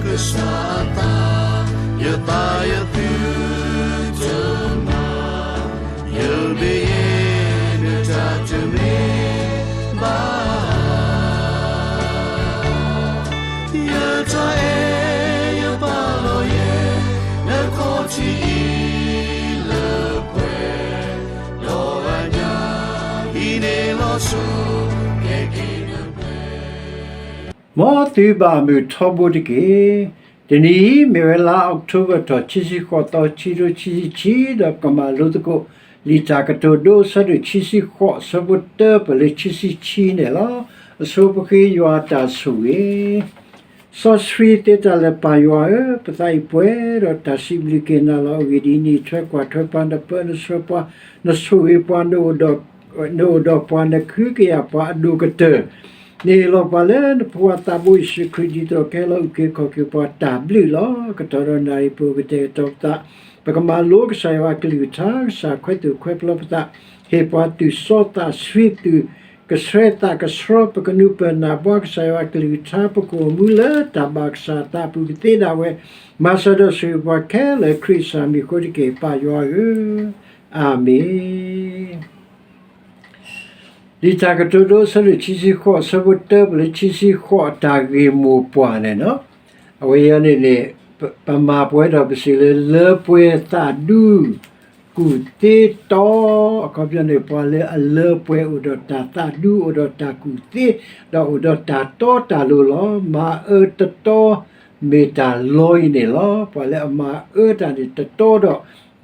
ကစၢ်အသး, ယသးယသုတမၤ, ယမ့ၢ်ယဲ နတၢ်တမ့ၢ်ဘၣ် ယတၢ်အဲၣ်ယပာ်လီၤယဲ နခီၣ်ထံးအံၤလၢပှဲၤ, ဒီးအညၣ်အံၤန့ၣ်လီၤဆိကဲက့ၤနပှဲၤ မ်သုဘၣ်မုာ်ထီဘိတက့ၢ်. တနံၤအံၤ မ့ၢ်ဝဲလါအီးကထိဘၢၣ်ထီၣ် ခံဆံဃိးသီ ခံကထိခံဆံခံ ဒီးပကမၤလိသကိး လံာ်တၢ်ကတိၤဒိ အဆၢဒိၣ်ခံဆံဃိး အဆၢဖိတၢပၢၢ်လၢခံဆံခံန့ၣ်လီၤ. အဆိပဃ့ယွၤအတၢ်ဆိၣ်ဂ့ၤ စီဆှံသ့တၢ်လၢပၢ်ယွၤဧၢ, ပသးအံၤပှဲၤဒီးတၢ်စံးဘျုးက့ၤနၤလီၤ. အဂ့ၢ်ဒ်အံၤ, နထွဲကွၢ်ထွဲပှၤ, နပၢနဆှၢပှၤ, နဆိၣ်ဂ့ၤပှၤ, နအိၣ်ဒီးပှၤ, နဃုကယာ်ပှၤအဒိၣ်ကတၢၢ် န့ၣ်လီၤ. ပှၤလၢနဖိခွါသးဘိယ့ၣ်ၡူးခရံာ် ဒ်သိးကဟဲလီၤအုၣ်က့ၤခီၣ်က့ၤပှၤ တၢ်ဘျုးလီၤ. ကတီၢ်ဒီးနၣ်ရံၣ် ပအိၣ်ကတဲာ်ကတီၤပသး, ပကမၤလိကစၢ်ယွၤအကလုၢ်ကထါ, ကစၢ်ခွဲးသူၣ်ခွဲးပျီပသး, ဟ့ၣ်ပှၤသူၣ်စီသးဆှံ သူၣ်ကဆှဲသးကဆှီ ပကနုာ်ပၢၢ်နၢ်ဘှါကစၢ်ယွၤအကလုၢ်ကထါ, ပကအိၣ်မူလၢတၢ်ဘၣ်ကစၢ်အသးအပူၤ ကသ့ဒၣ်ဝဲ, မၤစၢၤဒီးဆိၣ်ဂ့ၤပှၤခဲလၢာ် ခရံာ်ကစၢ်မံၤအဃိတက့ၢ်. ပၢ်ယွၤဧၢ, အၤမ့ၣ်. လံာ်တၢ်ကတိၤဒိ အဆၢဒိၣ်ခံဆံဃိး အဆၢဖိတၢပၢၢ်လၢခံဆံဃိး အတၢ်ဂ့ၢ်မိၢ်ပှၢ်န့ၣ်လီၤ. အဝဲအံၤန့ၣ်န့ၣ် ပမၤပှဲၤဒီးပစံးလၢ လၢပှဲၤသးဒူ ကူၣ်သ့တီ, အခီပညီန့ၣ် ပှၤလၢအလၢပှဲၤအိၣ်ဒီးတၢ်သးဒူ အိၣ်ဒီးတၢ်ကူၣ်သ့ ဒီးအိၣ်ဒီးတၢ်တီတၢ်လိၤလီၤ. မၤအၢတတီ မ့ၢ်တၢ်လီအံၤန့ၣ်လီၤ. ပှၤလၢအမၤအၢတၢ်န့ၣ် တတီ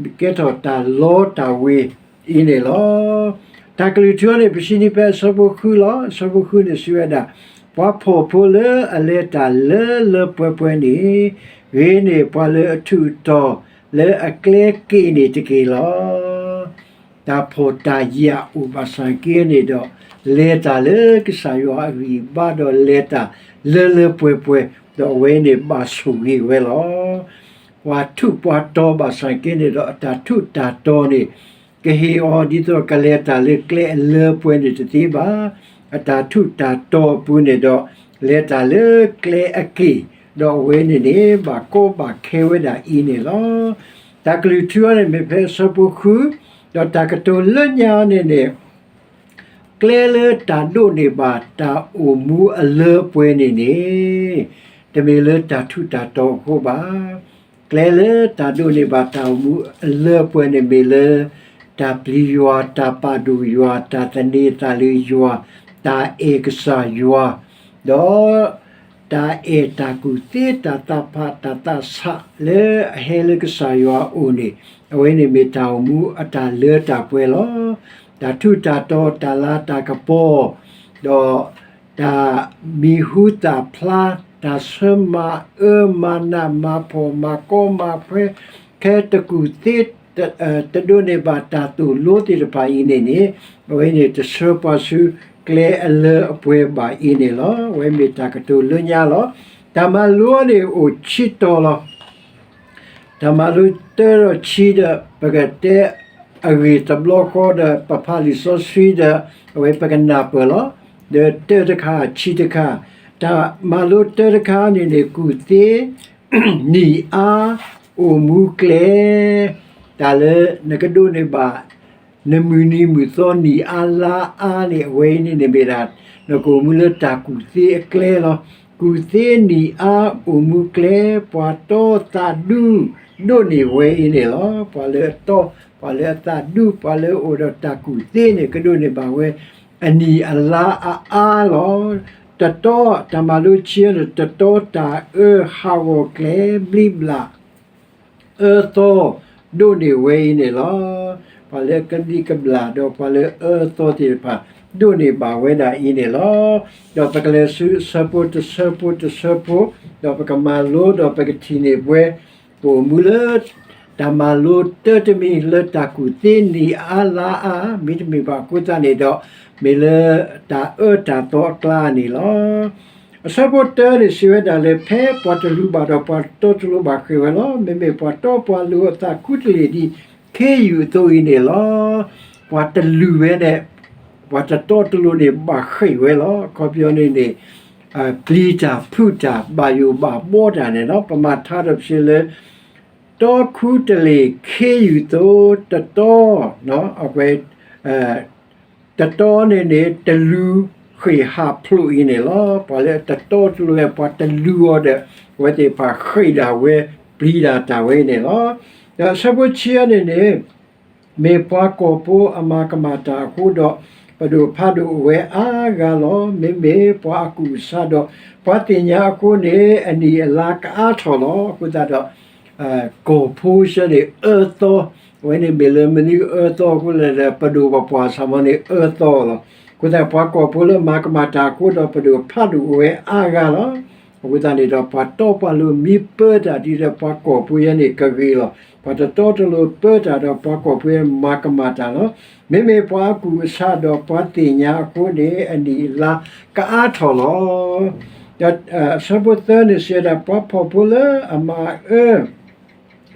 ဒီး ကဲထီၣ်တၢ်လီတၢ်ဝ့ၤအံၤန့ၣ်လီၤ. တၢ်ကလုၢ်ထူန့ၣ် ပစံးန့ၢ်ဖဲအဆၢဖိဃုလီၤ. အဆၢဖိဃုန့ၣ်စံးဝဲဒၣ်, ပှၤဖှီၣ်ဖိလၢအလဲၤတၢ်လၢလၢပှဲၤပှဲၤန့ၣ် ဂ့ၤန့ၢ်ပှၤလၢအထူးအတီၤလၢအကျဲက့ၤန့ၣ်တက့ၢ်လီၤ. တၢ်ဖှီၣ်တၢ်ယာ်အိၣ်ဘၣ်ဆၣ်က့န့ၣ်ဒီး လဲၤတၢ်လၢကစၢ်ယွၤအဂံၢ်ဘါ ဒီးလဲၤတၢ်လၢလၢပှဲၤပှဲၤ, ဒီးအဝဲန့ၣ်ဘၣ်ဆိၣ်ဂ့ၤဝဲလီၤ. ပှၤထူးပှၤတီၤဘၣ်ဆၣ်က့န့ၣ်ဒီး အတၢ်ထူးတၢ်တီၤန့ၣ် ကဟ့ၣ်အီၤဒ်သိးကလဲၤတၢ်လၢကျဲအလၢပှဲၤန့ၣ်တသ့ဘၣ်. အတၢ်ထူးတၢ်တီၤအပူၤန့ၣ်ဒီး လဲၤတၢ်လၢကျဲအက့ၢ်, ဒီးအဝဲန့ၣ်န့ၣ် ဘၣ်ကီဘၣ်ခဲဝဲဒၣ်အံၤန့ၣ်လီၤ. တၢ်ကလုၢ်ထူအံၤန့ၣ် မ့ၢ်ဖဲအဆၢဖိဃု, ဒီးတၢ်ကတိၤလၢညါန့ၣ်န့ၣ် ကျဲလၢတၢ်ဒိးန့ၢ်ဘၣ်တၢ်အိၣ်မူအလၢပှဲၤန့ၣ်န့ၣ် တမ့ၢ်လၢတၢ်ထူးတၢ်တီၤအဃိဘၣ်. ကျဲလၢတၢ်ဒိးန့ၢ်ဘၣ်တၢ်အိၣ်မူအလၢပှဲၤန့ၣ်မ့ၢ်လၢ တၢ်ပျံၤယွၤ, တၢ်ပာ်ဒိၣ်ယွၤ, တၢ်သန့ၤသးလၢယွၤ, တၢ်အဲၣ်ကစၢ်ယွၤ, ဒီး တၢ်အဲၣ်တၢ်ကူၣ်သ့, တၢ်သးဖး, တၢ်သးဆးလၢအဟဲလၢကစၢ်ယွၤအအိၣ်န့ၣ်, အဝဲန့ၣ်မ့ၢ်တၢ်အိၣ်မူအတၢ်လၢတၢ်ပှဲၤလီၤ. တၢ်ထူးတၢ်တီၤ, တၢ်လၤတၢ်ကပီၤ, ဒီးတၢ်မံၤဟူသၣ်ဖျါ, တၢ်ဆၢမၤအၢမၤနးမၤဖှီၣ်မၤကီမၤဖှဲ, ခဲတကူၣ်သ့ တဒိးန့ၢ်ဘၣ်တၢ်သိၣ်လိသ့ၣ်တဖၣ်အံၤန့ၣ်န့ၣ်, အဝဲန့ၣ်တဆှၢပှၤဆူကျဲအလၢအပှဲၤဘၣ်အံၤန့ၣ်လီၤ. အဝဲမ့ၢ်တၢ်ကတိၤလၢညါလီၤ. တၢ်မၤလိန့ၣ်အိၣ်ဆံတီၤလီၤ. တၢ်မၤလိတၢဒီးခံဒီး ပကတဲအဂ့ၢ်တဘျီဃီဒီး ပဖးလံာ်စီဆှံဒီး အဝဲပကနၢ်ပၢၢ်လီၤ. ဒီးတၢတခါ ခံတခါ, တၢ်မၤလိတၢတခါန့ၣ်န့ၣ် ကူၣ်သ့ နံၣ်အါ အိၣ်မူကျဲ, တၢ်လၢနကဒိးန့ၢ်ဘၣ် နမုၢ်နံၤမုၢ်သီနံၣ်အါလါအါန့ၣ် အဝဲအံၤန့ၣ်န့ၣ်မ့ၢ်ဒၣ် နကအိၣ်မူလၢတၢ်ကူၣ်သ့အကျဲလီၤ. ကူၣ်သ့နံၣ်အါ အိၣ်မူကျဲ, ပှၤတီသးဒူ ဒိးန့ၢ်ဝဲအံၤန့ၣ်လီၤ. ပှၤလၢအတီ, ပှၤလၢအသးဒူ, ပှၤလၢအအိၣ်ဒီးတၢ်ကူၣ်သ့န့ၣ် ကဒိးန့ၢ်ဘၣ်ဝဲ အနံၣ်အလါအါအါလီၤ. တတီ, တၢ်မၤလိခံန့ၣ် တတီတၢ်အၢဟးဂီၤကျဲ ဘျံးဘျး အၢသီ ဒိးန့ၢ်ဝဲအံၤန့ၣ်လီၤ. ပှၤလၢကဘျံးကဘျၣ် ဒီးပှၤလၢအၢသီသ့ၣ်တဖၣ် ဒိးန့ၢ်ဘၣ်ဝဲဒၣ်အံၤန့ၣ်လီၤ. ဒီးပကလဲၤဆူအဆၢဖိတဆၢဖိတဆၢဖိ, ဒီးပကမၤလိ ဒီးပကထံၣ်န့ၢ်ဝဲ ပအိၣ်မူလၢ တၢ်မၤလိတၢတမံၤလၢတၢ်ကူၣ်သ့နံၣ်အါလါအါ မ့တမ့ၢ်ဘၣ်အဃိသတးန့ၣ်ဒီး မ့ၢ်လၢတၢ်အၢတၢ်သီအကျါန့ၣ်လီၤ. အဆၢဖိတၢန့ၣ် စံးဝဲဒၣ်လၢ ဖဲပှၤတလူၤဘၣ်ဒီးပှၤတတီတလိၤဘၣ်ဃ့ၢ်ဝဲလီၤ. မ့မ့ၢ်ပှၤတီပှၤလိၤအသးခူတလ့ၢ်ဒ် ခ့ယုၢ်အသိးအံၤန့ၣ်လီၤ. ပှၤတလူၤဝဲန့ၣ် ပှၤတတီတလိၤန့ၣ် ဘၣ်ဃ့ၢ်ဝဲလီၤ. အခီပညီန့ၣ်န့ၣ် ပျံၤတၢ်ဖုးတၢ်ဘၣ်ယိၣ်ဘၣ်ဘှီတၢ်န့ၣ်လီၤ. ပမၤထါဒီးပစံးလၢ တီခူတလ့ၢ်ခ့ယုၢ်သိတတီ, အဝဲ တတီန့ၣ်န့ၣ် တလူၤဃ့ၢ်ဟးဖျိးအံၤန့ၣ်လီၤ. ပှၤလၢတတီတလိၤဝဲ ပှၤတလူၤအီၤဒီး အဝဲသ့ၣ်တဖၣ်ဃ့ၢ်ဒၣ်ဝဲ ပျံၤဒၣ်တၢ်ဝဲအံၤန့ၣ်လီၤ. ဒီးအဆၢဖိဆံအံၤန့ၣ်န့ၣ် မ့ၢ်ပှၤကီၢ်ဖိအမၤကမၣ်တၢ်အဃိဒီး ပဒိၣ်ဖးဒိၣ်အိၣ်ဝဲအါဂၤလီၤ. မ့မ့ၢ်ပှၤအကူၣ်အဆးဒီး ပှၤသ့ၣ်ညါအဃိန့ၣ် အနံၣ်အလါကအါထီၣ်လီၤ. အဃိသတးဒီး ကီၢ်ဖိဆၢန့ၣ်အၢသီ, အဝဲန့ၣ်မ့ၢ်လၢမနုၤအၢသီအဃိလဲၣ်ဒီး ပဒိၣ်ပပှၢ်ဆၣ်မီၤန့ၣ်အၢသီလီၤ. အဃိသတး ပှၤကီၢ်ဖိလၢမၤကမၣ်တၢ်အဃိဒီး ပဒိၣ်ဖးဒိၣ်အိၣ်ဝဲအါဂၤလီၤ. အဃိသတးန့ၣ်ဒီး ပှၤတီပှၤလိၤမ့ၢ်ပၢတၢ်ဒ်ဒီးပှၤကီၢ်ဖိယဲန့ၣ်ကဂ့ၤလီၤ. ပှၤတတီတလိၤပၢတၢ်ဒီးပှၤကီၢ်ဖိယဲမၤကမၣ်တၢ်လီၤ. မ့မ့ၢ်ပှၤအကူၣ်အဆးဒီးပှၤသ့ၣ်ညါအဃိန့ၣ် အနံၣ်အလါကအါထီၣ်လီၤ. ဒီးအဆၢဖိသၢန့ၣ်စံးဝဲဒၣ် ပှၤဖှီၣ်ဖိလၢအမၤအၢ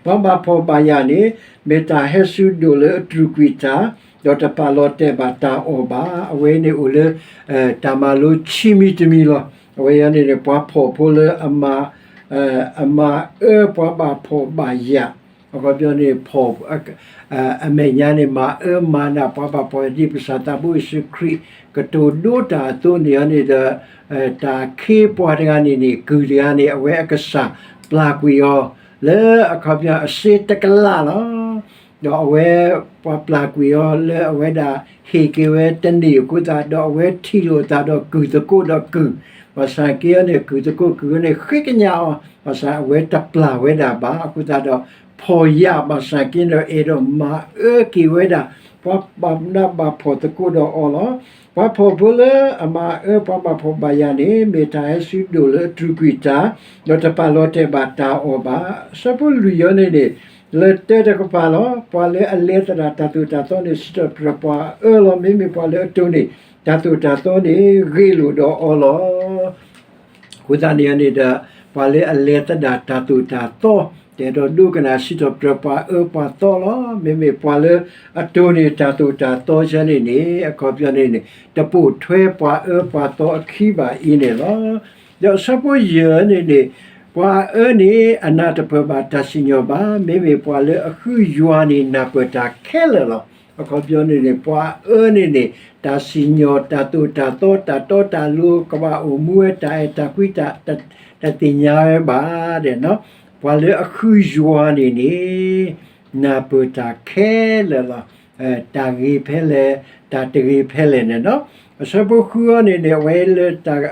ပှၤဘၣ်ဖှီၣ်ဘၣ်ယာ်န့ၣ် မ့ၢ်တၢ်ဟဲဆူဒိၣ်လၢအတြူာ်ကွံာ်တၢ်, ဒီးတပာ်လီၤတဲာ်ဘၣ်တၢ်အီၣ်ဘၣ်. အဝဲန့ၣ်အိၣ်လၢ တၢ်မၤလိခံမံၤတမံၤလီၤ. အဝဲအံၤန့ၣ်န့ၣ် ပှၤဖှီၣ်ဖိလၢအမၤ အမၤအၢပှၤဘၣ်ဖှီၣ်ဘၣ်ယာ်, အခီပညီန့ၣ် ဖှီၣ် အမဲာ်ညါန့ၣ် မၤအၢမၤနးပှၤဘၣ်ဖှီၣ်ယာ် ဒ်ပကစၢ်သးဘိယ့ၣ်ၡူးခရံာ် ကတိၤဒိတၢ်အသိးန့ၣ်န့ၣ်ဒီး တၢ်ခ့ပှၤတဂၤန့ၣ်န့ၣ် ကုၢ်တဂၤန့ၣ် အဝဲအကစၢ်ပျၢ်ကွံာ်အီၤ လၢအခီပညီအစ့တကလးလီၤ. ဒီးအဝဲ ပှၤပျၢ်ကွံာ်အီၤလၢအဝဲဒၣ်ဟ့ၣ်က့ၤဝဲတန့ၢ်အဃိသတးဒီး အဝဲထံၣ်လိာ်သးဒီးကုၢ်သကိးဒီးကုၢ်, ဘၣ်ဆၣ်က့န့ၣ် ကုၢ်သကိးကုၢ်န့ၣ် ဃ့ကညးအီၤ, ဘၣ်ဆၣ်အဝဲတပျၢ်ဝဲဒၣ်ဘၣ်. အဃိသတးဒီး ဖှီၣ်ယာ်ဘၣ်ဆၣ်က့ဒီး အဲၣ်ဒိးမၤအၢက့ၤဝဲဒၣ် ပှၤဘၣ်နးဘၣ်ဖှီၣ်သကိးဒီးအီၤလီၤ. ပှၤဖှီၣ်ဖိလၢအမၤအၢပှၤဘၣ်ဖှီၣ်ဘၣ်ယာ်န့ၣ် မ့ၢ်တၢ်ဟဲဆူဒိၣ်လၢအတြူာ်ကွံာ်တၢ်, ဒီးတပာ်လီၤတဲာ်ဘၣ်တၢ်အီၣ်ဘၣ်. အဆၢဖိလွံၢ်အံၤန့ၣ်န့ၣ် လၢတၢတကပၤလီၤ. ပှၤလၢအလဲၤသဒၣ်တၢ်သိၣ်တၢ်သီန့ၣ် စံးထီၣ်ပတြၢၤပှၤအၢလီၤ. မ့မ့ၢ်ပှၤလၢအတိၢ်န့ၢ်တၢ်သိၣ်တၢ်သီန့ၣ် ဂ့ၤလိာ်ဒီးအီၤလီၤ. အဃိသတးန့ၣ်န့ၣ်ဒီး ပှၤလၢအလဲၤသဒၣ်တၢ်သိၣ်တၢ်သီ, တအဲၣ်ဒိးဒိကနၣ်စံးထီၣ်ပတြၢၤပှၤအၢပှၤသီလီၤ. မ့မ့ၢ်ပှၤလၢအတိၢ်န့ၢ်တၢ်သိၣ်တၢ်သီဆၢန့ၣ်န့ၣ် အခီပညီန့ၣ်န့ၣ် တပိာ်ထွဲပှၤအၢပှၤသီအခံဘၣ်အံၤန့ၣ်လီၤ. ဒီးအဆၢဖိယဲၢ်န့ၣ်န့ၣ် ပှၤအၢန့ၣ်အနၢ်တပၢၢ်ဘၣ်တၢ်စံၣ်ညီၣ်ဘၣ်. မ့မ့ၢ်ပှၤလၢအဃုယွၤန့ၣ်နၢ်ပၢၢ်တၢ်ခဲလၢာ်လီၤ. အခီပညီန့ၣ်န့ၣ် ပှၤအၢန့ၣ်န့ၣ် တၢ်စံၣ်ညီၣ်တၢ်သိၣ်တၢ်သီ တၢ်တီတၢ်လိၤ ကဘၣ်အိၣ်မူဝဲတၢ်အဲၣ်တၢ်ကွံ တၢ် တသ့ၣ်ညါဝဲဘၣ်ဒီး ပှၤလၢအဃုယွၤန့ၣ်န့ၣ် နၢ်ပၢၢ်တၢ်ခဲလၢာ်လီၤ. တၢ်ဂ့ၤဖဲလဲၣ် တၢ်တဂ့ၤဖဲလဲၣ်န့ၣ်လီၤ. အဆၢဖိဃုအံၤန့ၣ်န့ၣ် အဝဲလၢ တၢ်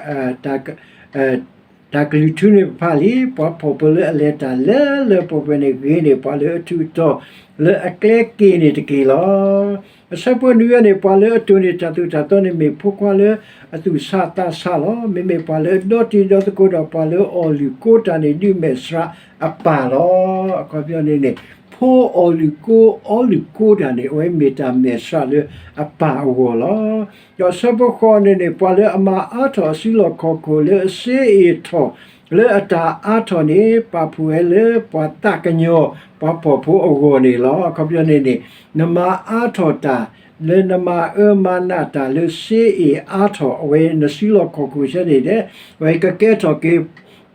ကလုၢ်ထူန့ၣ်ပဖးလံ, ပှၤဖှီၣ်ဖိလၢအလဲၤတၢ်လၢလၢပှဲၤပှဲၤန့ၣ် ဂ့ၤန့ၢ်ပှၤလၢအထူးအတီၤ လၢအကျဲက့ၤန့ၣ်တက့ၢ်လီၤ. အဆၢဖိနွံအံၤန့ၣ် ပှၤလၢအတိၢ်န့ၢ်တၢ်သိၣ်တၢ်သီန့ၣ် မ့ၢ်ဖိခွါလၢအသူၣ်ဆးသးဆးလီၤ. မ့မ့ၢ်ပှၤလၢအဒီတံၤဒီသကိးဒီးပှၤလၢအအီၣ်လုၢ်ကိတၢ်န့ၣ် ဒုးမဲာ်ဆှးအပၢ်လီၤ. အခီပညီန့ၣ်န့ၣ် ဖိအီၣ်လုၢ်ကိ အီလုၢ်ကိတၢ်န့ၣ် အဝဲမ့ၢ်တၢ်မဲာ်ဆှးလၢအပၢ်အဂီၢ်လီၤ. ဒီးအဆၢဖိဃိးန့ၣ်န့ၣ် ပှၤလၢအမၤအါထီၣ်အစုလီၢ်ခီၣ်ခိၣ်လၢအစ့အ့ၣ်ထီၣ် လၢအတၢ်အါထီၣ်န့ၣ် ပာ်ဖှိၣ်ဝဲလၢပှၤသးကညီၤပှၤဖှီၣ်ဖိအဂီၢ်န့ၣ်လီၤ. အခီပညီန့ၣ်န့ၣ် နမၤအါထီၣ်တၢ် လၢနမၤအၢမၤနးတၢ်လၢစ့အ့ၣ်အါထီၣ် အဝဲနစုလီၢ်ခီၣ်ခိၣ်ဆၢန့ၣ်ဒီး အဝဲကကဲထီၣ်က့ၤ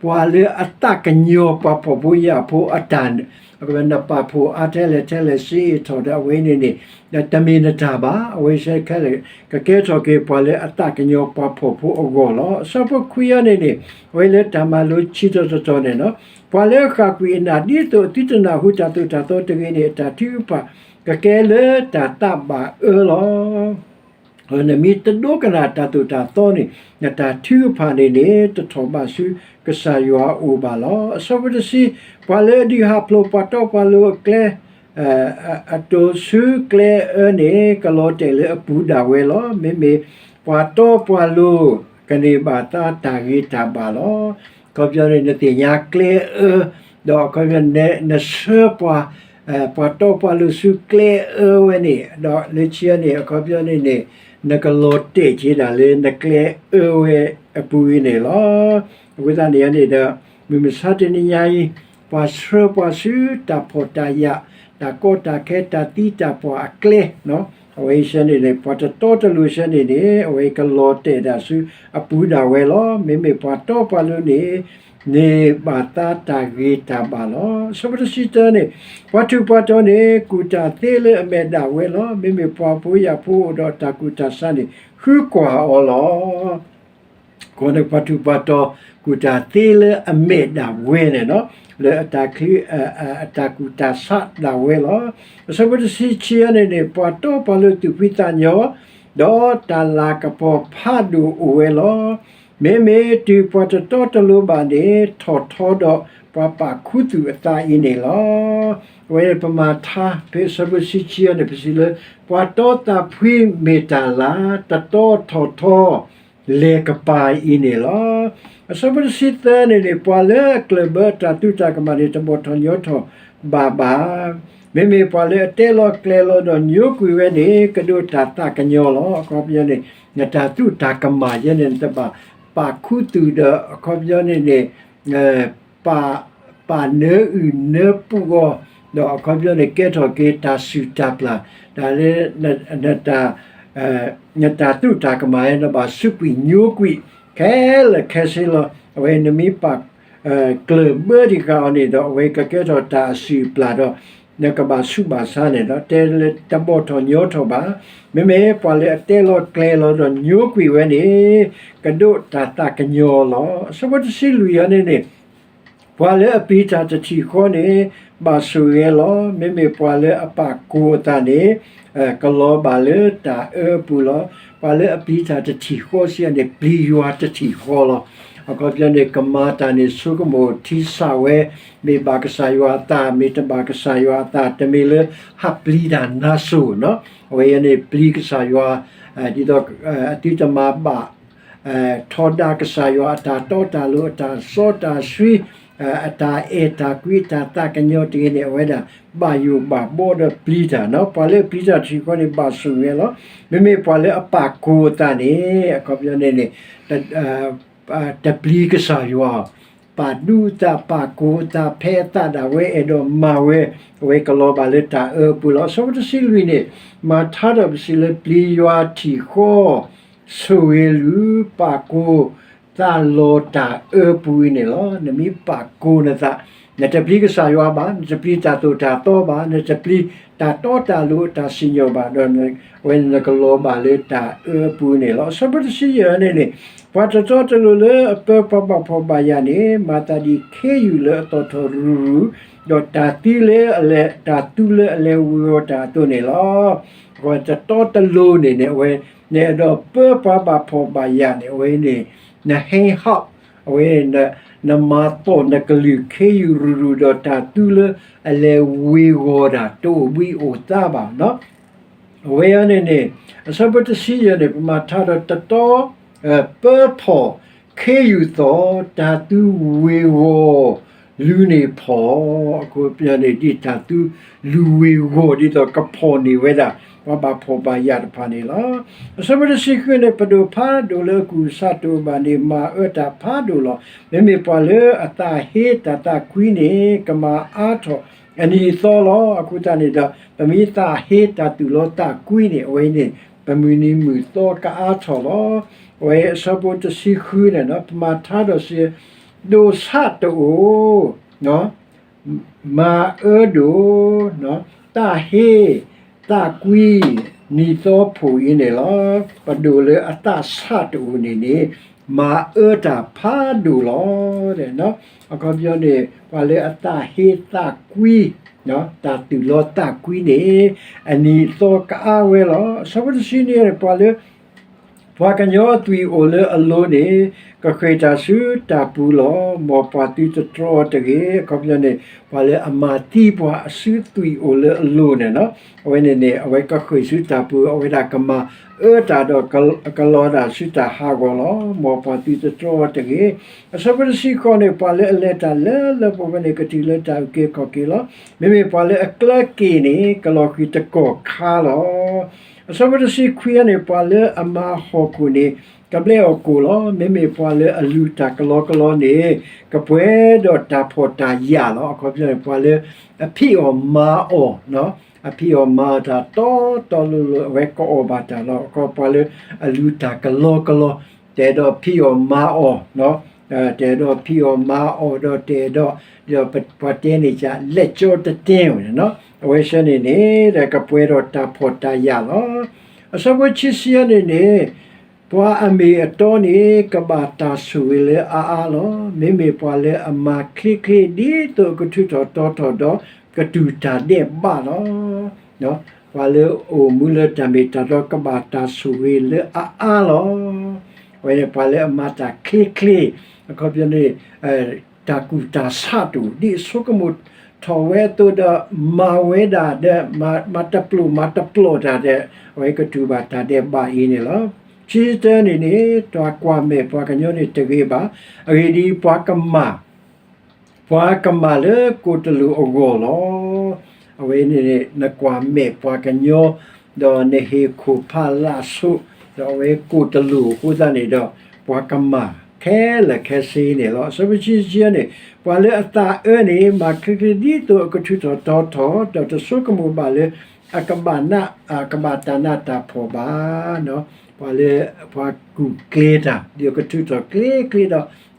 ပှၤလၢအသးကညီၤပှၤဖှီၣ်ဖိယာ်ဖိအတၢ်န့ၣ် နပာ်ဖှိၣ်အါထဲလဲၣ်ထဲလဲၣ် စ့အ့ၣ်ထီၣ်ဒီးအဝဲန့ၣ်န့ၣ် တမ့ၢ်နတၢ်ဘၣ်. အဝဲဆဲခဲလၢာ် ကကဲထီၣ်က့ၤပှၤလၢအသးကညီၤပှၤဖှီၣ်ဖိအဂီၢ်လီၤ. အဆၢဖိခွံအံၤန့ၣ်န့ၣ် အဝဲလၢတၢ်မၤလိဆံးထီၣ်တတီၤန့ၣ်လီၤ. ပှၤလၢအဃၣ်ကွံာ်အနၢ် ဒ်သိးအသုတနၢ်ဟူတၢ်သိၣ်တၢ်သီတဂ့ၤန့ၣ် အတၢ်ထုကဖၣ် ကကဲလၢတၢ်သးဘၣ်အၢလီၤ. နမ့ၢ်တဒိကနၣ်တၢ်သိၣ်တၢ်သီန့ၣ် နတၢ်ထုကဖၣ်န့ၣ်န့ၣ် တထီၣ်ဘးဆူကစၢ်ယွၤအအိၣ်ဘၣ်လီၤ. အဆၢဖိတဆံ, ပှၤလၢအဒုးဟးဖျိးပှၤတီပှၤလိၤအကျဲ အတိၢ်ဆူကျဲအၢန့ၣ် ကလီၤတဲာ်လၢအပူၤဒၣ်ဝဲလီၤ. မ့မ့ၢ်ပှၤတီပှၤလိၤ ကန့ၢ်ဘၣ်သါတၢ်ဂ့ၤတၢ်ဘၣ်လီၤ. အခီပညီန့ၣ် နသ့ၣ်ညါကျဲအၢ ဒီးအခီပညီ နဆှၢပှၤ ပှၤတီပှၤလိၤဆူကျဲအၢဝဲန့ၣ် ဒီးလၢခံန့ၣ် အခီပညီန့ၣ်န့ၣ် နကလီၤတဲာ်က့ၤဒၣ်လၢနကျဲအၢဝဲအပူၤအံၤန့ၣ်လီၤ. အဃိသတးန့ၣ်န့ၣ်ဒီး မုၢ်မဆါတနံၤညါအံၤ ပှၤဆှၢပှၤဆူတၢ်ဖှီၣ်တၢ်ယာ် တၢ်ကီတၢ်ခဲ တၢ်သံတၢ်ပှၢ်အကျဲ အဝဲအံၤစ့ၢ်န့ၣ်န့ၣ် ပှၤတတီတလိၤစ့ၢ်န့ၣ်န့ၣ် အဝဲကလီၤတဲာ်ဒၣ်ဆူအပူၤဒၣ်ဝဲလီၤ. မ့မ့ၢ်ပှၤတီပှၤလိၤန့ၣ် န့ၢ်ဘၣ်သါတၢ်ဂ့ၤတၢ်ဘၣ်လီၤ. အဆၢဖိတဆံတၢန့ၣ် ပှၤထူးပှၤတီၤန့ၣ် ကူၣ်တၢ်သ့လၢအမဲာ်ဒၣ်ဝဲလီၤ. မ့မ့ၢ်ပှၤဖိယာ်ဖိအိၣ်ဒီးတၢ်ကူၣ်တၢ်ဆးန့ၣ် ဃုကွၢ်အီၤလီၤ. အဃိန့ၣ် ပှၤထူးပှၤတီၤ ကူၣ်တၢ်သ့လၢအမဲာ်ဒၣ်ဝဲန့ၣ်လီၤ, လၢအတၢ်ချံ အတၢ်ကူၣ်တၢ်ဆးဒၣ်ဝဲလီၤ. အဆၢဖိတဆံခံန့ၣ်န့ၣ် ပှၤတီပှၤလိၤသူၣ်ဖှံသးညီ, ဒီးတၢ်လၤကပီၤဖးဒိၣ်အိၣ်ဝဲလီၤ. မ့မ့ၢ်တုၤပှၤတတီတလိၤဘၣ်န့ၣ် ထီၣ်ထီဒီးပှၤပာ်ခူသူၣ်အသးအံၤန့ၣ်လီၤ. အဝဲန့ၣ်ပမၤထါ ဖဲအဆၢဖိတဆံခံန့ၣ် ပစံးလၢ ပှၤတီသးဖှံမ့ၢ်တၢ်လၤ တတီထီၣ်ထီ လဲၤကပၤအံၤန့ၣ်လီၤ. အဆၢဖိတဆံသၢန့ၣ်န့ၣ် ပှၤလၢအကျၢၢ်ဘၢအတၢ်သူၣ်တၢ်ကမၣ်န့ၣ် တဘီၣ်ထီၣ်ညီထီၣ်ဘၣ်ဘၣ်. မ့မ့ၢ်ပှၤလၢအတဲလီၤကျဲၤလီၤဒီးညိကွံာ်ဝဲန့ၣ် ကဒိးတၢ်သးကညီၤလီၤ. အခီပညီန့ၣ် နတၢ်သူၣ်တၢ်ကမၣ်ယဲန့ၣ် နတဘၣ်ပာ်ခူသူၣ်ဒီး အခီပညီန့ၣ်န့ၣ် ပာ် ပာ်နၢအုၣ်နၢပူၤအီၤ, ဒီးအခီပညီန့ၣ် ကဲထီၣ်က့ၤတၢ်ဆူၣ်တၢ်ပျၢ်, တၢ်လၢ နတၢ်သူၣ်တၢ်ကမၣ် နဘၣ်စူးကွံာ်ညိကွံာ် ခဲလၢာ်ခဲဆ့လီၤ. အဝဲနမ့ၢ်ပာ် ကျၢၢ်ဘၢတံၢ်ဃာ်အီၤန့ၣ်ဒီး အဝဲကကဲထီၣ်တၢ်အဆူၣ်အပျၢ်ဒီး နကဘၣ်ဆူးဘၣ်ဆါန့ၣ်ဒီး တဲလၢတဘီၣ်ထီၣ်ညီထီၣ်ဘၣ်. မ့မ့ၢ်ပှၤလၢအတဲလီၤကျဲၤလီၤဒီးညိကွံာ်ဝဲန့ၣ် ကဒိးတၢ်သးကညီၤလီၤ. အဆၢဖိတဆံလွံၢ်အံၤန့ၣ်န့ၣ် ပှၤလၢအပျံၤတၢ်တထံၣ်ဃီန့ၣ် ဘၣ်ဆိၣ်ဂ့ၤလီၤ. မ့မ့ၢ်ပှၤလၢအပာ်ကိၢ်အသးန့ၣ် ကလီၤဘၣ်လၢတၢ်အၢအပူၤလီၤ. ပှၤလၢအပျံၤတၢ်တထံၣ်ဃီစံးန့ၣ် ပျံၤယွၤတထံၣ်ဃီလီၤ. အခီပညီန့ၣ် ကမၤတၢ်န့ၣ် ဆိကမိၣ်ထံဆးဝဲ, မ့ၢ်ဘၣ်ကစၢ်ယွၤအသး မ့ၢ်တဘၣ်ကစၢ်ယွၤအသး တမ့ၢ်လၢဟးပျံၤတၢ်နါစိၤနီၤ. အဝဲအံၤန့ၣ် ပျံၤကစၢ်ယွၤ ဒ်သိး အသုတမၤဘၣ် ထီဒါကစၢ်ယွၤအတၢ်တီတၢ်လိၤ အတၢ်စီတၢ်ဆှံ အတၢ်အဲၣ်တၢ်ကွံ အတၢ်သးကညီၤတဂ့ၤန့ၣ် အဝဲဒၣ်ဘၣ်ယိၣ်ဘၣ်ဘှီဒီးပျံၤတၢ်နီၤ. ပှၤလၢအပျံၤတၢ်တထံၣ်ဃီန့ၣ် ဘၣ်ဆိၣ်ဂ့ၤလီၤ. မ့မ့ၢ်ပှၤလၢအပာ်ကိၢ်အသးန့ၣ် အခီပညီန့ၣ်န့ၣ် တပျံၤကစၢ်ယွၤ ပာ်ဒူသးပာ်ကိၢ်အသး ဖဲအသးဒၣ်ဝဲအဲၣ်ဒိးမၤဝဲ အဝဲကလီၤဘၣ်လၢတၢ်အၢအပူၤလီၤ. အဆၢဖိတဆံလွံၢ်န့ၣ် မၤထါဒီးပစံးလၢပျံၤယွၤထံၣ်ဃီ ဆိၣ်ဂ့ၤလုၢ် ပာ်ကိၢ်သးလီၤတၢ်အၢပူၤအံၤန့ၣ်လီၤ. နမ့ၢ်ပာ်ကိၢ်နသး နတပျံၤကစၢ်ယွၤဘၣ်, နတပျံၤတၢ်သိၣ်တၢ်သီဘၣ်, နတပျံၤတၢ်တီတၢ်လိၤအတၢ်စံၣ်ညီၣ်ဘၣ်ဒီး အဝဲန့ၣ်နကလီၤဘၣ်လၢတၢ်အၢအပူၤန့ၣ်လီၤ. အဆၢဖိတဆံယဲၢ်န့ၣ်န့ၣ် ပှၤတတီတလိၤလၢအပၢပှၤဘၣ်ဖှီၣ်ဘၣ်ယာ်န့ၣ် မၤသးဒ်ခ့ယုၢ်လၢအသီၣ်ထီၣ်ရူၤရူၤ, ဒီးတၢ်သံလၢအလဲၤ တၢ်သူလၢအလဲၤဝ့ၤဝီၤတၢ်အသိးန့ၣ်လီၤ. အဃိတတီတလိၤန့ၣ်န့ၣ် အဝဲ နအဲၣ်ဒိးပၢပှၤဘၣ်ဖှီၣ်ဘၣ်ယာ်န့ၣ် အဝဲန့ၣ် နဟဲဟီၣ် အဝဲ နမၤသီၣ်နကလုၢ်ခ့ယုၢ်ရူၤရူၤ ဒီးတၢ်သူလၢအလဲၤဝ့ၤဝီၤတၢ် တအိၣ်ဘှံးအိၣ်သါဘၣ်နီၤ. အဝဲအံၤန့ၣ်န့ၣ် အဆၢဖိတဆံယဲၢ်န့ၣ် ပမၤထါဒီးတတီ ပၢဖှီၣ်ခ့ယုၢ်သီၣ် တၢ်သူဝ့ၤဝီၤ လူၤန့ၢ်ဖှီၣ်, အဃိပညီန့ၣ် ဒ်တၢ်သူလူၤဝ့ၤဝီၤ ဒ်သိးကဖှီၣ်န့ၢ်ဝဲဒၣ် ပှၤဘၣ်ဖှီၣ်ဘၣ်ယာ်တဖၣ်န့ၣ်လီၤ. အဆၢဖိတဆံဃုန့ၣ် ပဒိၣ်ဖးဒိၣ်လၢအကူၣ်သးတအိၣ်ဘၣ်န့ၣ် မၤအၢတၢ်ဖးဒိၣ်လီၤ. မ့မ့ၢ်ပှၤလၢအသးဟ့တၢ်သးကွံန့ၣ် ကမၤအါထီၣ်အနံၤအသီလီၤ. အဃိသတးန့ၣ်ဒီး ပမ့ၢ်သးဟ့တၢ်သူၣ်လီသးကွံန့ၣ် အဝဲန့ၣ် ပမုၢ်နံၤမုၢ်သီကအါထီၣ်လီၤ. အဝဲအဆၢဖိတဆံဃုန့ၣ် ပမၤထါဒီးစံး ဒိၣ်ဆးတအိၣ် မၤအၢဒိၣ် သးဟ့ သးကွံ နံၤသီဖိၣ်အံၤန့ၣ်လီၤ. ပဒိၣ်လၢအသးဆးတအိၣ်န့ၣ်န့ၣ် မၤအၢတၢ်ဖးဒိၣ်လီၤ. အခီပညီန့ၣ် ပှၤလၢအသးဟ့သးကွံ တၢ်သူၣ်လီသးကွံန့ၣ် အနံၤအသီကအါဝဲလီၤ. အဆၢဖိတဆံနွံန့ၣ် ပှၤလၢ ပှၤကညီအသွံၣ်အိၣ်လၢအလိၤန့ၣ် ကဃ့ၢ်တၢ်ဆူတၢ်ပူၤလီၤ. မ်ပှၤသုတတြီအီၤတဂ့ၤ. အခီပညီန့ၣ် ပှၤလၢအမၤသံပှၤအစုသွံၣ်အိၣ်လၢအလိၤန့ၣ်လီၤ. အဝဲန့ၣ်န့ၣ် အဝဲကဃ့ၢ်ဆူတၢ်ပူၤ အဝဲဒၣ်ကမၤအၢတၢ်ဒီးကလီၤတၢ်ဆူတၢ်ဟးဂီၤလီၤ. မ်ပှၤသုတတြီအီၤတဂ့ၤ. အဆၢဖိတဆံဃိးန့ၣ် ပှၤလၢအလဲၤတၢ်လၢလၢပှဲၤပှဲၤန့ၣ် ကတုၤလၢတၢ်အုၣ်က့ၤခီၣ်က့ၤလီၤ. မ့မ့ၢ်ပှၤလၢအကျၢက့ၤန့ၣ် ကလီၤဃံၤတကီၢ်ခါလီၤ. အဆၢဖိတဆံခွံန့ၣ် ပှၤလၢအမၤဟီၣ်ခိၣ်န့ၣ် ကဘျဲးအီၣ်ကိၣ်လီၤ. မ့မ့ၢ်ပှၤလၢအလူၤတၢ်ကလီကလီန့ၣ် ကပှဲၤဒီးတၢ်ဖှီၣ်တၢ်ယာ်လီၤ. အခီပညီန့ၣ် ပှၤလၢအဖံးအီၣ်မၤအီၣ် အဖံးအီၣ်မၤအီၣ်တၢ်တီတီလိၤလိၤ အဝဲကအီၣ်ဘၣ်တၢ်လီၤ. အခီပညီ ပှၤလၢအလူၤတၢ်ကလီကလီ တအဲၣ်ဒိးဖံးအီၣ်မၤအီၣ်, တအဲၣ်ဒိးဖံးအီၣ်မၤအီၣ်ဒီးတအဲၣ်ဒိး, ဒီးပှၤတဲန့ၣ် ကလဲၤကၠီတတဲဝဲန့ၣ်, အဝဲဆၢန့ၣ်န့ၣ် ဒီးကပှဲၤဒီးတၢ်ဖှီၣ်တၢ်ယာ်လီၤ. အဆၢဖိခံဆံအံၤန့ၣ်န့ၣ် ပှၤအမ့ၢ်အတီန့ၣ် ကဘၣ်တၢ်ဆိၣ်ဂ့ၤလၢအအါအါလီၤ. မ့မ့ၢ်ပှၤလၢအမၤချ့ချ့ ဒ်သိးအကထုးထီၣ်တီထီၣ်ဒီး ကတူၢ်တၢ်ဒဲးဘးလီၤ. ပှၤလၢအအိၣ်မူလၢတၢ်မ့ၢ်တၢ်တီ ကဘၣ်တၢ်ဆိၣ်ဂ့ၤလၢအအါအါလီၤ. အဝဲန့ၣ်ပှၤလၢအမၤတၢ်ချ့ချ့, အခီပညီန့ၣ် တၢ်ကူၣ်တၢ်ဆးတအိၣ် ဒ်အဆိကမိၣ်ထီၣ်ဝဲအသိးဒီး မၤဝဲဒၣ်ဒီး မၤတပျိာ်မၤတပျီၣ်တၢ်ဒီး အဝဲကတူၢ်ဘၣ်တၢ်ဒဲးဘးအံၤန့ၣ်လီၤ. ခံဆံတၢန့ၣ်န့ၣ် တၢ်ကွၢ်မဲာ်ပှၤကညီန့ၣ်တဂ့ၤဘၣ်. အဂ့ၢ်ဒ်အံၤ, ပှၤကမၣ် ပှၤကမၣ်လၢကိၣ်တလိာ်အဂီၢ်လီၤ. အဝဲန့ၣ်န့ၣ် နကွၢ်မဲာ်ပှၤကညီ ဒီးနဟ့ၣ်ခိၣ်ဖးလၢ်ဆိး ဒီးအဝဲကိၣ်တလိာ်အဃိသတးန့ၣ်ဒီး ပှၤကမၣ်ခဲလၢာ်ခဲဆ့န့ၣ်လီၤ. အဆၢဖိခံဆံခံန့ၣ် ပှၤလၢအသးအၢန့ၣ် မၤချ့ချ့ဒ်သိးအကထုးထီၣ်တီထီၣ် ဒီးတဆိကမိၣ်ဘၣ်လၢ အကဘၣ်နး အကဘၣ်တၢ်နးတၢ်ဖှီၣ်ဘၣ်. ပှၤလၢ ပှၤကူၣ်ကျဲၤတၢ် ဒ်အကထုးထီၣ်ကျ့ကျ့ဒီး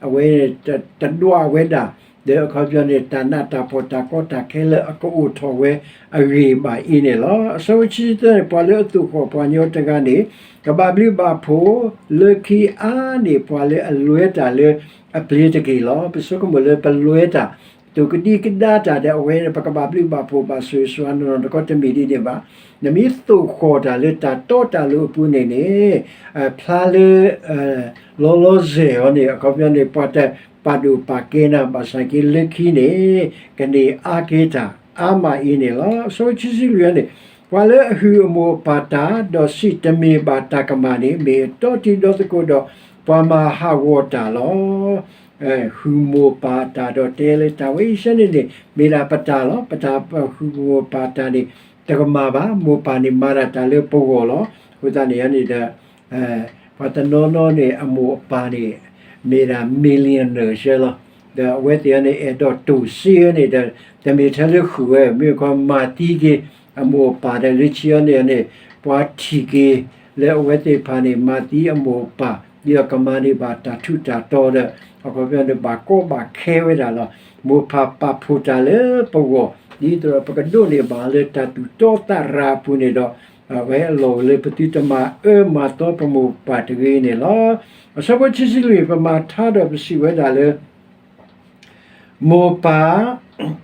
အဝဲ တဒွးဝဲဒၣ် ဒီးအခီပညီန့ၣ် တၢ်နးတၢ်ဖှီၣ် တၢ်ကီတၢ်ခဲလၢအကအိၣ်ထီၣ်ဝဲအဂ့ၢ်ဘၣ်အံၤန့ၣ်လီၤ. အဆၢဖိခံဆံသၢန့ၣ် ပှၤလၢအသိၣ်ဃီၣ်ပှၤကညီတဂၤန့ၣ် ကဘၣ်ဘျုးဘၣ်ဖှိၣ် လၢခံအါန့ၢ်ပှၤလၢအလွဲတၢ်လၢအပျ့ၤတက့ၢ်လီၤ. ပဆိကမိၣ်လၢပလွဲတၢ် သိၣ်ကဒံကဒါတၢ်ဒီး အဝဲန့ၣ် ပကဘၣ်ဘျုးဘၣ်ဖှိၣ် ဘၣ်ဆိၣ်ဂ့ၤဆိၣ်ဝါနီၢ်နီၢ် တခီတမ့ၢ်ဒ်န့ၣ်ဘၣ်. နမ့ၢ်သိၣ်ဃီၣ်တၢ်လၢတၢ်တီတၢ်လိၤအပူၤန့ၣ်န့ၣ် ဖျါလၢ လီၤလီၤဆဲးအီၤန့ၣ် အခီပညီန့ၣ် ပှၤတပာ်ဒိၣ်ပာ်ကဲနၤ ဘၣ်ဆၣ်က့လၢခံန့ၣ် ကန့ၢ်အါက့ၤတၢ်အါမးအံၤန့ၣ်လီၤ. အဆၢဖိခံဆံလွံၢ်န့ၣ် ပှၤလၢအဟုၣ်အမိၢ်အပၢ်တၢ် ဒီးစံးတမ့ၢ်ဘၣ်တၢ်ကမၣ်န့ၣ် မ့ၢ်အတီတံၤဒီသကိးဒီး ပှၤမၤဟးဂီၤတၢ်လီၤ. ဟုၣ်မိၢ်ပၢ်တၢ်ဒီးတဲလၢတၢ်ဝဲအံၤဆၢန့ၣ်န့ၣ် မ့ၢ်ဒၣ်ပတၢ်လီၤ. ပတၢ်ပဟုၣ်မိၢ်ပၢ်တၢ်န့ၣ် တကမၣ်ဘၣ်. မိၢ်ပၢ်န့ၣ်မၤဒၣ်တၢ်လၢပဂီၢ်လီၤ. အဃိသတးန့ၣ်န့ၣ်ဒီး ပှၤတနီၤနီၤန့ၣ် အမိၢ်အပၢ်န့ၣ် မ့ၢ်ဒၣ် millionaire ဆၢလီၤ. ဒီးအဝဲသ့ၣ်အံၤန့ၣ် အဲၣ်ဒိးတိၢ်စ့အီၤန့ၣ်ဒီး တမ့ၢ်ထဲလၢဃုာ်ဝဲ မ့ၢ်ခီမၤသံက့ၤ အမိၢ်အပၢ်ဒီး လၢခံအံၤန့ၣ်န့ၣ် ပှၤထံၣ်က့ၤလၢအဝဲသ့ၣ်တဖၣ်န့ၣ် မၤသံအမိၢ်အပၢ် ဒ်အကမၤန့ၢ်ဘၣ်တၢ်ထူးတၢ်တီၤဒီး အခီပညီန့ၣ် ဘၣ်ကီဘၣ်ခဲဝဲဒၣ်လီၤ. မိၢ်ပၢ်ပာ်ဖှိၣ်တၢ်လၢပဂီၢ် ဒ်သိးဒီးပကဒိးန့ၢ်ဘၣ်လၢတၢ်သူၣ်တီသးရၤအပူၤန့ၣ်ဒီး အဝဲအလီၢ်အိၣ်လၢပသုတမၤအၢမၤသီပမိၢ်ပၢ်တဂ့ၤန့ၣ်လီၤ. အဆၢဖိခံဆံလွံၢ် ပမၤထါဒီးပစံးဝဲဒၣ်လၢ မိၢ်ပၢ်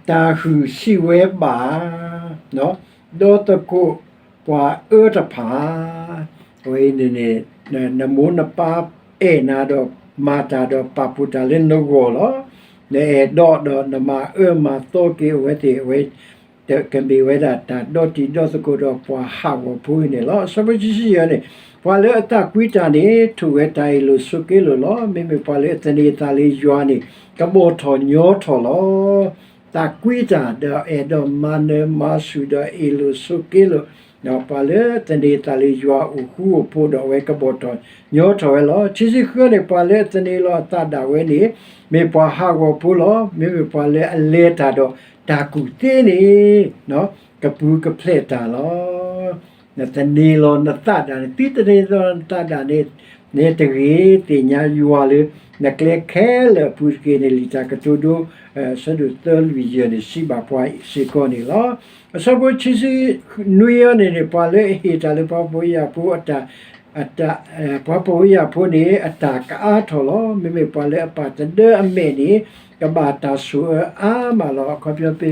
တၢ်ဟုၣ်စံးဝဲဘၣ် ဒီသကိးပှၤအၢတဖၣ် အဝဲအံၤန့ၣ်န့ၣ် နမိၢ်နပၢ်အဲၣ်နၤဒီးမၤတၢ်ဒီးပာ်ဖှိၣ်တၢ်လၢနဂီၢ်လီၤ. နအဲၣ်ဒိးဒီးနမၤအၢမၤသီက့ၤအဝဲသ့ၣ် အဝဲ ကမ့ၢ်ဝဲဒၣ်တၢ်ဒီတံၤဒီသကိးဒီးပှၤဟးဂီၤဖိအံၤန့ၣ်လီၤ. အဆၢဖိခံဆံယဲၢ်န့ၣ် ပှၤလၢအသးကွံတၢ်န့ၣ် ထိၣ်ဝဲတၢ်အ့ၣ်လိာ်ဆိးက့လိာ်လီၤ. မ့မ့ၢ်ပှၤလၢအသန့ၤအသးလၢယွၤန့ၣ် ကဘီၣ်ထီၣ်ညီထီၣ်လီၤ. သးကွံတၢ်ဒီးအဲၣ်ဒိးမၤနၢၤမၤဆူၣ်ဒီးအ့ၣ်လိာ်ဆိးက့လိာ် ပှၤလၢသန့ၤအသးလၢယွၤအိၣ်ဃူအိၣ်ဖိးဒီးအဝဲကဘီၣ်ထီၣ်ညီထီၣ်ဝဲလီၤ. ခံဆံဃုန့ၣ် ပှၤလၢအသန့ၤလီၤအသးဒၣ်ဝဲန့ၣ် မ့ၢ်ပှၤဟးဂီၤဖိလီၤ. မ့မ့ၢ်ပှၤလၢအလဲၤတၢ်ဒီးတၢ်ကူၣ်သ့န့ၣ် ကပူၤကဖျဲးတၢ်လီၤ. နသန့ၤလီၤနသးဒၣ်န့ၣ် သုသန့ၤလီၤနသးဒၣ်န့ၣ် နတဂ့ၤ သ့ၣ်ညါယွၤလၢ နကျဲခဲလၢာ်အပူၤတက့ၢ်န့ၣ် လံာ်တၢ်ကတိၤဒိ ဆၢဒိၣ်သၢလွံၢ်ယဲၢ်န့ၣ် စံးဘၣ်ပှၤစ့ၢ်ကီးန့ၣ်လီၤ. အဆၢဖိခံဆံနွံအံၤန့ၣ်န့ၣ် ပှၤလၢအဟ့ၣ်တၢ်လၢပှၤဖှီၣ်ဖိယာ်ဖိအတၢ် ပှၤဖှီၣ်ဖိယာ်ဖိန့ၣ် အတၢ်ကအါထီၣ်လီၤ. မ့မ့ၢ်ပှၤလၢအပာ်တဒၢအမဲာ်န့ၣ် ကဘၣ်တၢ်ဆိၣ်အၢအါမးလီၤ. အခီပညီ ပ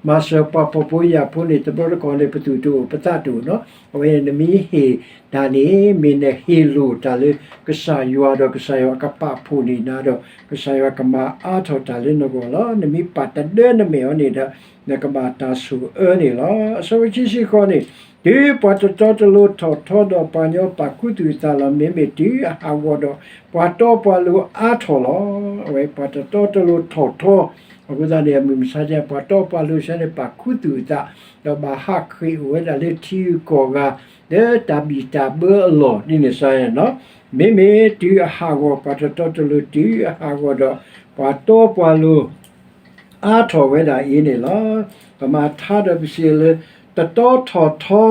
မၤစၢၤပှၤဖှီၣ်ဖိယာ်ဖိန့ၣ် တဘျီတခီၣ်န့ၣ် ပသူၣ်တအိၣ်ပသးတအိၣ်နီၤ. အဝဲန့ၣ် နမ့ၢ်ဟ့ၣ်တၢ်န့ၣ် မ့ၢ်နဟ့ၣ်လိာ်တၢ်လၢကစၢ်ယွၤဒီး ကစၢ်ယွၤကပာ်ဖှိၣ်န့ၢ်နၤဒီး ကစၢ်ယွၤကမၤအါထီၣ်တၢ်လၢနဂီၢ်လီၤ. နမ့ၢ်ပာ်တဒၢနမဲာ်အီၤန့ၣ်ဒီး နကဘၣ်တၢ်ဆိၣ်အၢန့ၣ်လီၤ. အဆၢဖိခံဆံဃိးန့ၣ် တုၤပှၤတတီတလိၤထီၣ်ထီဒီး ပှၤကညီပာ်ခူသူၣ်အသးလီၤ. မ့မ့ၢ်တုၤအဟးဂီၤဒီး ပှၤတီပှၤလိၤအါထီၣ်လီၤ. အဝဲပှၤတတီတလိၤထီၣ်ထီ အဃိသတးန့ၣ် အမုၢ်မဆါတနံၤ ပှၤတီပှၤလိၤဆၢန့ၣ် ပာ်ခူသူၣ်အသး ဒီးဘၣ်ဟးဃ့ၢ်အိၣ်ဝဲဒၣ်လၢထံဂုၤကီၢ်ဂၤ လၢတၢ်ဘံၣ်တၢ်ဘၢအလီၢ်ဒ်န့ၣ်စ့ၢ်ကီးနီၤ. မ့မ့ၢ်တုၤအဟးဂီၤ ပှၤတတီတလိၤတုၤအဟးဂီၤဒီး ပှၤတီပှၤလိၤ အါထီၣ်ဝဲဒၣ်အံၤန့ၣ်လီၤ. ပမၤထါဒီးပစံးလၢ တတီထီၣ်ထီ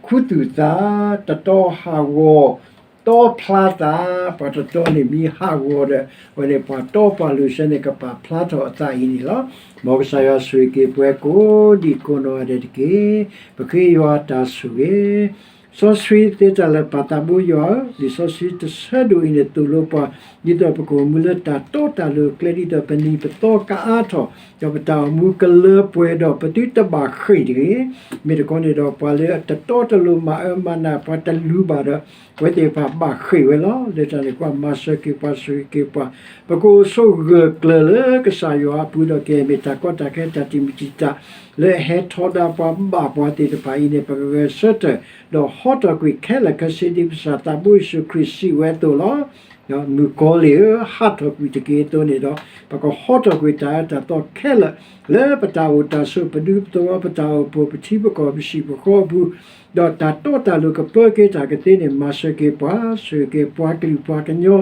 ခူသူၣ်သး, တတီဟးဂီၤတီဖျါသး, ပှၤတတီန့ၣ်မ့ၢ်ဟးဂီၤဒီး အဝဲန့ၣ်ပှၤတီပှၤလိၤဆၢန့ၣ် ကပာ်ဖျါထီၣ်အသးအံၤန့ၣ်လီၤ. မ်ကစၢ်ယွၤဆိၣ်ဂ့ၤက့ၤပှၤကိးဒံးကိးနီၢ်ဂၤဒဲးတက့ၢ်. ပဃ့ယွၤတၢ်ဆိၣ်ဂ့ၤ စီဆှံသ့တၢ်လၢပၢ်သးဘိယွၤဧၢ, လံာ်စီဆှံတဆၢဒိၣ်အံၤန့ၣ်သိၣ်လိပှၤ ဒ်သိးပကအိၣ်မူလၢတၢ်တီတၢ်လိၤအကျဲ ဒ်သိးပနံၤပသီကအါထီၣ်, ဒီးပတၢ်အိၣ်မူကလၢပှဲၤဒီးပသုတဘၣ်ဃ့ၢ်တဂ့ၤ. မ့ၢ်တခီန့ၣ်ဒီးပှၤလၢအတတီတလိၤမၤအၢမၤနး ပှၤတလူၤဘၣ်ဒီး အဝဲသ့ၣ်တဖၣ်ဘၣ်ဃ့ၢ်ဝဲလီၤ. လၢတၢ်န့ၣ်ကွၢ်မၤစၢၤက့ၤပှၤဆိၣ်ဂ့ၤက့ၤပှၤ ပကအိၣ်ဆိးဂၢၢ်ကျၢၤလၢကစၢ်ယွၤအပူၤဒီးကဟဲမ့ၢ်တၢ်ကီတၢ်ခဲတၢ်တံာ်မုၢ်တံာ်တာ် လၢအဟဲထီဒါပှၤဘၣ်ပှၤသ့ၣ်တဖၣ်အံၤန့ၣ် ပကဂဲၤဆၢထၢၣ် ဒီးဟီထီၣ်ကွံာ်ခဲလၢာ်ခဲဆ့ဒ်ပကစၢ်သးဘိယ့ၣ်ၡူးခရံာ်စံးဝဲအသိးလီၤ. မုၣ်ကီၤလံၢ်ဧၢ, ဟးထီၣ်ကွံာ်တက့ၢ်အသိးန့ၣ်ဒီး ပကဟီထီၣ်ကွံာ်တၢ်အၢတၢ်သီခဲလၢာ် လၢပတၢ်အိၣ်တၢ်ဆိး ပဒူပသဝီ ပတၢ်အိၣ်ဖှိၣ် ပထံပကီၢ် ပဟံၣ်ပဃီအပူၤ ဒီးတၢ်တီတၢ်လိၤကပၢက့ၤတၢ်ကသ့န့ၣ် မၤစၢၤက့ၤပှၤ ဆိၣ်ဂ့ၤက့ၤပှၤကလုာ်ပှၤကညီ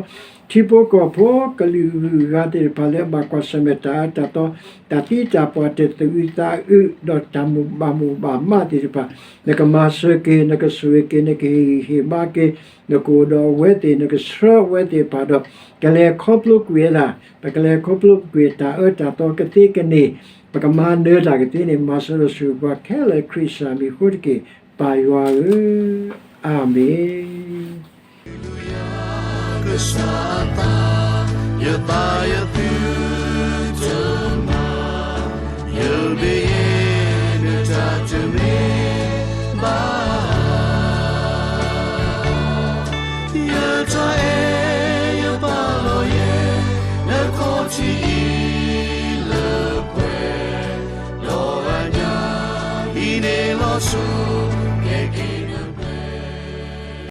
ထံဖိကီၢ်ဖိ ကလုာ်ဂုၤဂၤသ့ၣ်တဖၣ်လၢအဘၣ်ကွၢ်ဆၢၣ်မဲာ်တၢ်အၢတၢ်သီ တၢ်သံတၢ်ပှၢ် တၢ်သူၣ်အုးသးအုး ဒီးတၢ်မိၣ်ဘၣ်မိၣ်ဘၣ်မးသ့ၣ်တဖၣ် နကမၤစၢၤက့ၤ နကဆိၣ်ဂ့ၤက့ၤ နကဟ့ၣ်ဂံၢ်ဟ့ၣ်ဘါက့ၤ နကအိၣ်ဒီးအဝဲသ့ၣ် နကဆှၢအဝဲသ့ၣ်တဖၣ်ဒီး ကလဲၤခီဖျိကွံာ်ဝဲဒၣ် ပကလဲၤခီဖျိကွံာ်တၢ်အၢတၢ်သီကသ့ကန့ၣ် ပကမၤနၢၤတၢ်ကသ့န့ၣ် မၤစၢၤဒီးဆိၣ်ဂ့ၤပှၤခဲလၢာ်ခရံာ်စၢ်မံၤအဃိတက့ၢ် ပၢ်ယွၤဧၢ, အၤမ့ၣ်. ကစၢ်အသး ယသးယသုတမၤ, ယမ့ၢ်ယဲ နတၢ်တမ့ၢ်ဘၣ်, ယတၢ်အဲၣ်ယပာ်လီၤယဲ နခီၣ်ထံးအံၤ